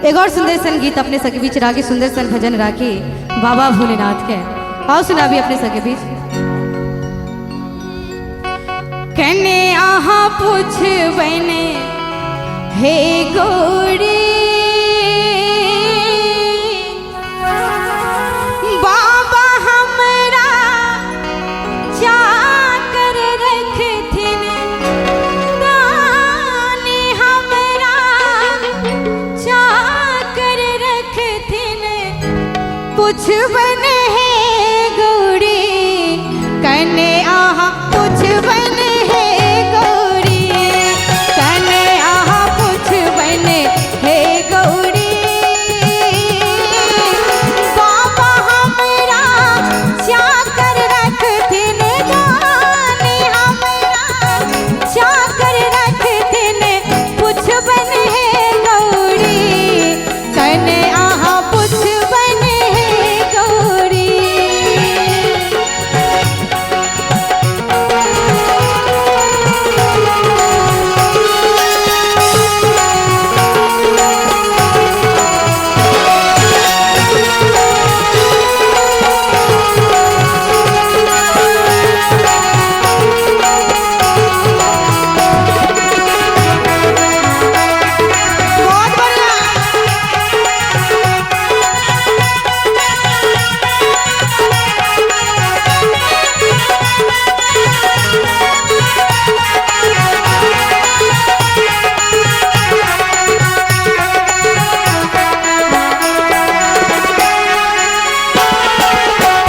एक और सुंदर सन गीत अपने सके बीच राखी, सुंदर सन भजन राखी बाबा भोलेनाथ के। आओ सुना भी अपने सके बीच। कने आहा पूछबने हे गौरी, बाबा हमरा चाकर रखथिन दानी, हमरा चाकर रखथिन। पूछबन हे गौरी, कने आहा पूछबन हे गौरी, कने आहा पूछबन हे गौरी। बाबा हमरा चाकर रखथिन दानी, हमरा चाकर रखथिन। पूछबन हे गौरी, कने आहा पूछबन हे गौरी। बहुत बढ़िया।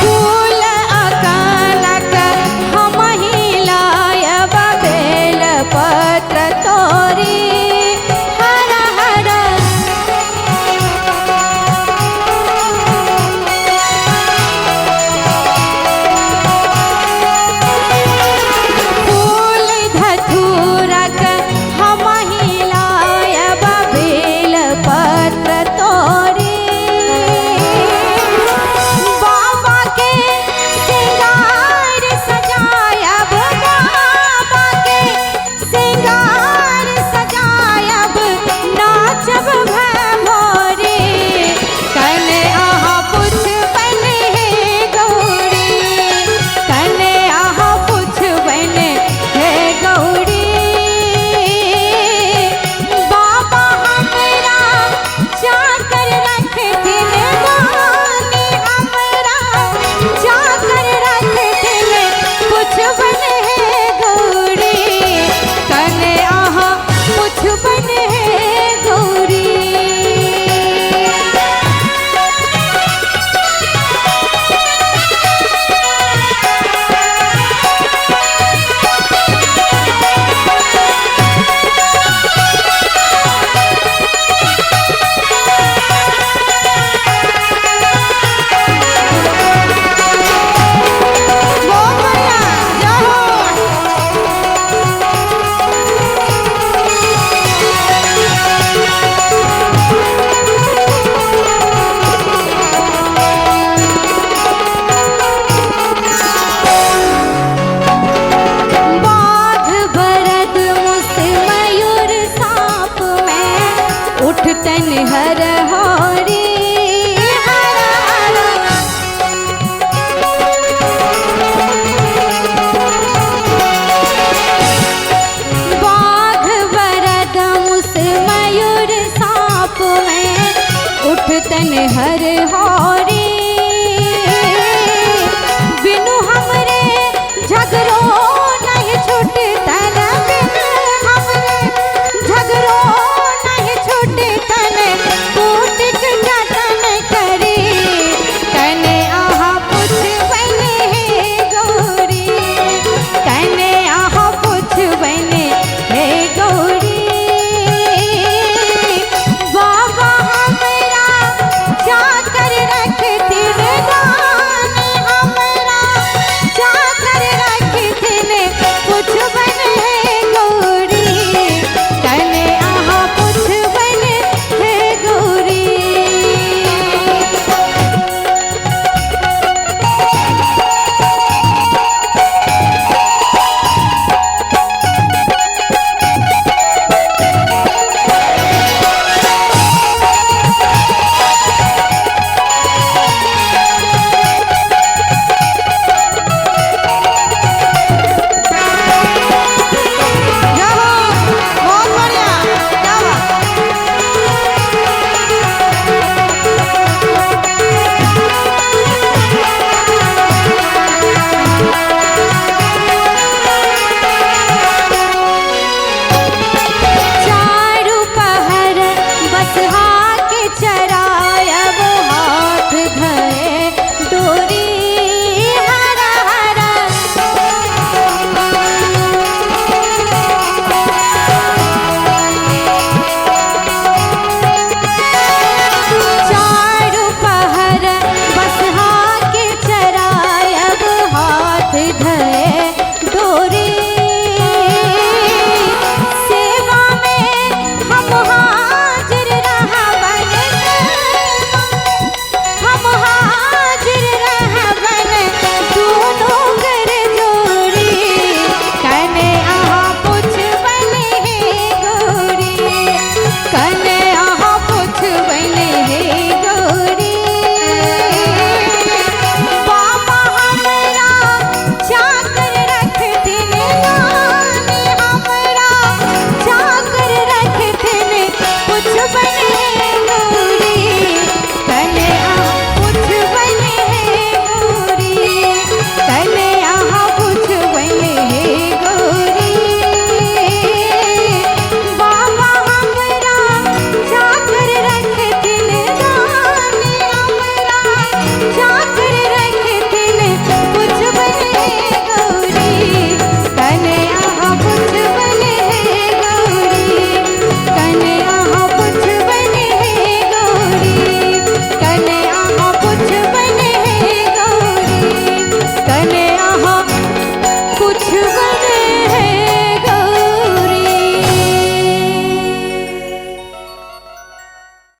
फूल अकालक हम ही लायब, बेल पत्र तोरी हरा हरा। फूल धतूरक हम ही लायब, बेल पत्र तोरी। बाबा के सिंगार सजायब, बाबा के सिंगार सजायब, नाचब भमोरी। कने आहा पूछबन हे गौरी, कने आहा पूछबन हे गौरी। बाबा हमरा चाकर रखथिन दानी, हमरा चाकर रखथिन। पूछबन हे गौरी, कने आहा पूछबन हे गौरी। बहुत बढ़िया, जय हो। बाघ भरत मुस मयूर सांप में उठतन हर होरी हर हर। बाघ भरत मुस मयूर सांप में उठतन हर होरी। बिनु हमरे झगड़ो